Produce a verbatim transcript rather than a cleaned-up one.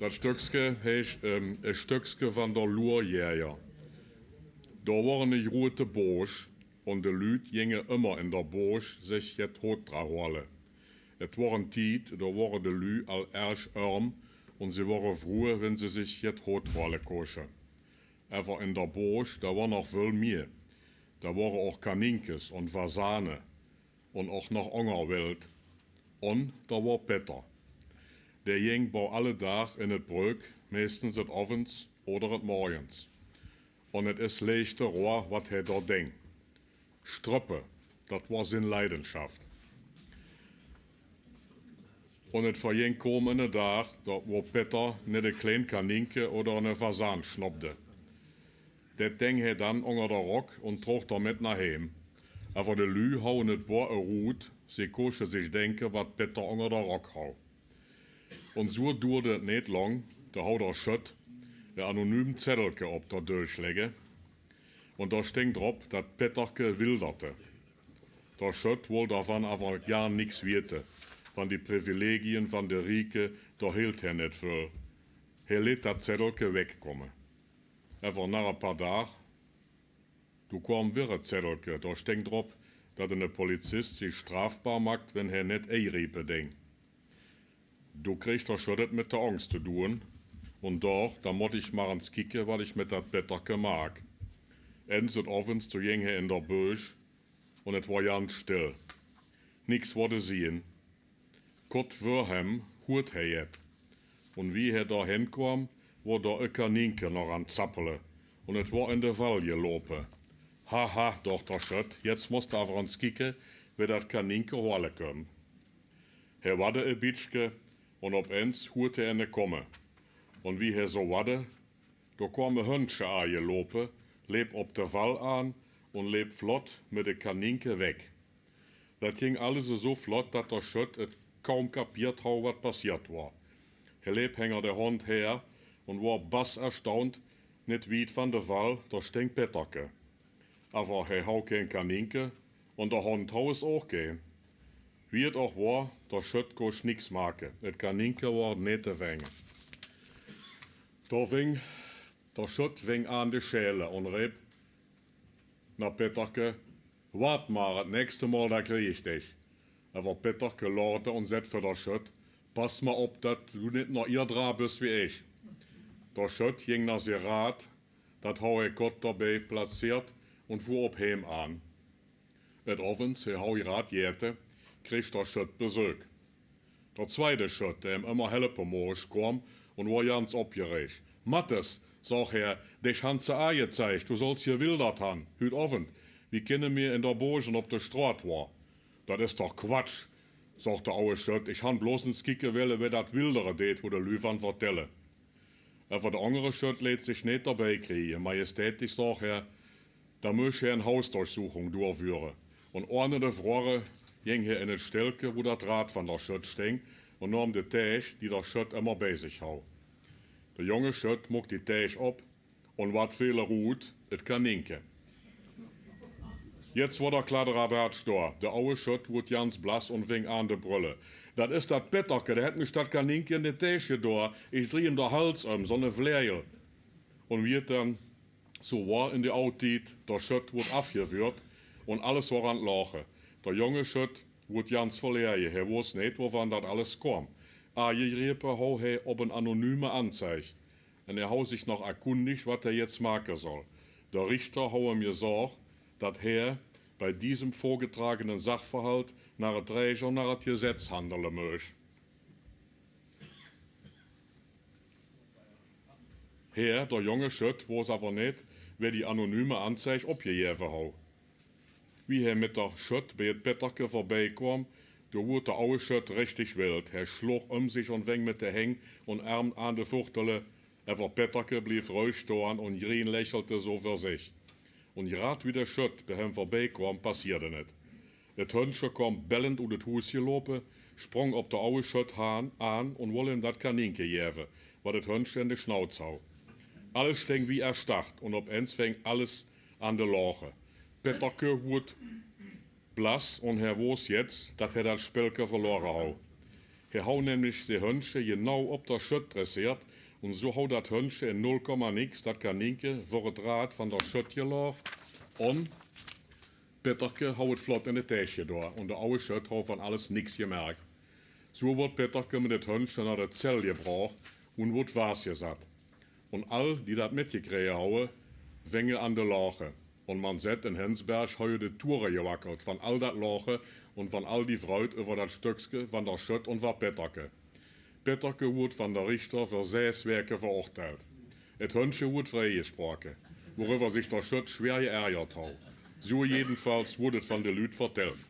Dat Stökske heesj, ehm, e Stökske van der Loerjäger. Dao woar ene jroete Boosj, un de Lüd jinge ummer in der Boosj sich jet Hoot dra hoale. Et woar en Tied, dao woare de Lü al erg örm, un ze woare vroe, wenn ze sich jet Hoot hoale kosje. Ewer in der Boosj, dao woar noch völ mie. Dao woare och Kaninkes un Fasane un och noch anger Welt. Un dao woar Petter. Dä jing bau alle Daag in et Brök, meistens et Ovends oder et Morjens. Un et is leech te roa, wat hä dao ding. Ströppe, dat woar zien Leidenschaft. Un et verjing koom ene Daag, dao woa Petter nit e kleen Kaninke oder ene Fasaan schnoppde. Det ding hä dann onger der Rock un troog der mit na heem. Ewer de Lü haue et boa eruut, se kosje sich denke, wat Petter onger der Rock hau. Un su duurde et nit lang, dao hau der Schött e anonym Zeddelke op der Dösch ligge. Un dao sting drop, dat Petterke wilderte. Der Schött woll dervan ewer gar nix wiete, van die Privilegien van de Rieke, dao hilt hä nit völ. Hä leet dat Zeddelke wegkomme. Ewer na e paar Daag, doe koam wirre Zeddelke, dao sting drop, dat ene Polizist sich strafbar maakt, wenn hä nit eijriepe ding. Doe kreeg der Schött et mit de Angst te doen, un doch, dan mot ich mer ens kieke, wat ich mit dat Petterke maak. Ens et Ovends, doe jing hä in der Bösch, un et woar jans still. Nix woar te zien. Kott vör häm huurt hä jet. Un wie hä dao hen koam, woar dao e Kaninke noch an zappele. Un et woar in de Wall jelope. Ha, ha, doch der Schött, jetz mos te ewer ens kieke, wä dat Kaninke hoale köm. Hä wadde e bietje, un op ens huurt hä ene komme. Un wie hä su wadde, dao koam e Hönsje ajelope, leep op de Wall an un leep flott mit e Kaninke weg. Dat jing alles esu flott, dat der Schött et kaum kapiert hau, wat passiert woar. Hä leep henger de Hond her un woar bass erstaunt, nit wiet van de Wall, dao sting Petterke. Ewer hä hau keen Kaninke un der Hond hau es och keen. Wie et och woar, der Schött kosj nix make. Et Kaninke woar nit te vinge. Dao fing, der Schött fing an te schäle un reep na Petterke: "Wad mer, et nächste Mol, da krieg ich dich." Ewer Petterke lachte un säd vör der Schött: "Pass mer op, dat du nit noch ier dra büs wie ich." Der Schött jing na sie Rad, dat hau hä kott derbie plazeert un fuhr op heem an. Et Ovends, hä hau jrad jete, kreeg der Schött Besök. Der zweide Schött, dä em ömmer helpe mos, koam un woar jans opjereeg. "Mattes", sag hä, "dich han se ajezeig, du solls jewildert han, hüt Ovend, wie kinne mir in der Boosj un op de Stroat woa." "Dat es doch Quatsch", sag der aue Schött, "ich han bloß ens kieke welle, wä dat Wildere deet, wo de Lü van vertelle." Ewer der angere Schött leet sich nit derbie krieje. Majestätisch sag hä: "Da mööch hä en Hausdurchsuchung durchführe." Un ohne te froage jing hä in et Ställke, wo dat Rad van der Schött sting, un naam de Täsch, die der Schött ömmer bei sich hau. Der junge Schött mook die Täsch op, un wat feel erut? Et Kaninke. Jetz woar der Kladderadatsch doa. Der aue Schött wood jans blass un fing an te brölle: "Dat es dat Petterke, dä hät mich dat Kaninke in de Täsch jedoa, ich drie em der Hals öm, so ne Fläjel." Un wie et dann su woar in de aue Tied, der Schött wood afjeföhrt un alles woar an et Lache. Der junge Schött wood jans verläje, hä woss nit, wovan dat alles koam. Ajejriepe hau hä op en anonyme Anzeig. Un hä hau sich noch erkundig, wat hä jetz make soll. Der Richter hau em jesag, dat hä bei diesem vorgetragenen Sachverhalt na et Rääch un na et Jesetz handele mööch. Hä, der junge Schött, woss ewer nit, wä die anonyme Anzeig opjejäwe hau. Wie hä mit der Schött bei et Petterke verbei koam, do wood der aue Schött richtig wild. Hä schlog öm sich un fing mit de Häng un Ärm an te fuchtele, ewer Petterke bleef ruhig stoan un jrien lächelte su vör sich. Un jrad wie der Schött bei häm verbei koam, passieede et. Et Hönsche koam bellend ut et Hus jelope, sprong op der aue Schött han, an un woll em dat Kaninke jäwe, wat et Hönsche in de Schnauz hau. Alles sting wie erstarrt un op ens fing alles an te lache. Petterke wood blass un hä woss jetz, dat hä dat Spellke verlore hau. Hee hou nämlich de Hönsche jenau op der Schött dresseert un su hou dat Hönsche in null Komma nix dat Kaninke vör et Rad van der Schött jelaag un Pitterke hou et flott in de Täsch jedoa un de aue Schött hou van alles nix jemerkt. Su woat Pitterke mit et Hönsche na de Zell jebraach un woat vaasjesatt. Un all, die dat mitjekräge hauwe, fenge an de laache. Un man sett, en Hensberg hauwe de Tuare jewackelt van all dat Laache un van all die Freud uvver dat Stöckske van der Schött un van Pitterke. Pitterke woat van der Richter vör ses Wäke verurteilt. Et Hönsche woat friejesproake, woaruvver sich der Schött schwer jeärjert hau. Su jedenfalls woat et van de Lüd vertellt.